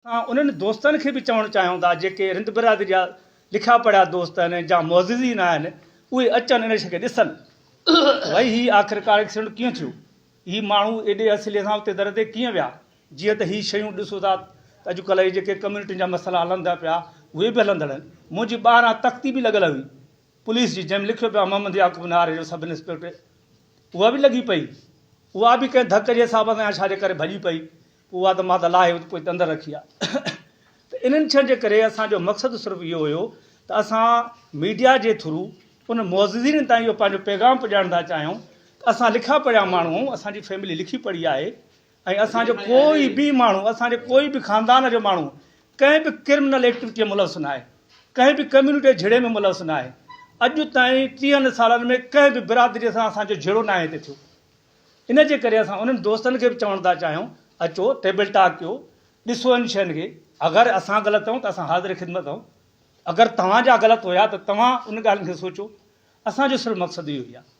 اسان انهن دوستن کي به چوڻ چاهيون ٿا جيڪي رند برادري جا لکيا پڙهيا دوست آهن يا معززين آهن اهي اچن ان شيء کي ڏسن ڀئي هي آخرڪار ايڪسيڊنٽ ڪيئن ٿيو هي ماڻهو ايڏي حوصلي سان اتي در تي ڪيئن ويا جيئن ته هي شيون ڏسو ٿا ته اڄڪلهه هي جيڪي ڪميونٽين جا مسئلا هلن ٿا پيا اهي به هلندڙ آهن منهنجي ٻاهران تختي به لڳل هئي پوليس جي جنهن ۾ لکيو پيو آهي محمد يعقوب ناريجو سب انسپيڪٽر اها به لڳي پئي اها به ڪنهن ڌڪ جي حساب سان يا ڇا جي ڪري ڀڄي پئي پوء اها ته مان ته لاهي اتي پوء اندر رکي آ ته انهن شين جي ڪري اسان جو مقصد صرف اهو هيو ته اسان ميڊيا جي ٿرو ان معززين تائين اهو پنهنجو پيغام پڄائڻ ٿا چاهيون ته اسان لکيا پڙهيا ماڻهو آهيون اسان جي فيملي لکي پڙهي آهي ۽ اسان جو ڪوئي به ماڻهو اسان جي ڪوئي به خاندان جو ماڻهو ڪنهن به ڪرمنل ايڪٽيوٽي ۾ ملوث ناهي ڪنهن به ڪميونٽي جي جهيڙي ۾ ملوث ناهي اڄ تائين ٽيهن سالن ۾ ڪنهن به برادري سان اسان جو جهيڙو ناهي هتي ٿيو ان جي ڪري اسان انهن دوستن کي به چوڻ ٿا چاهيون اچو ٽيبل ٽاڪ ڪيو ڏسو ان شين کي اگر اسان غلط آهيون ته اسان حاضر خدمت آهيون اگر توهان جا غلط هيا ته توهان ان ڳالهين کي سوچو اسان جو صرف مقصد اهو ئي آهي.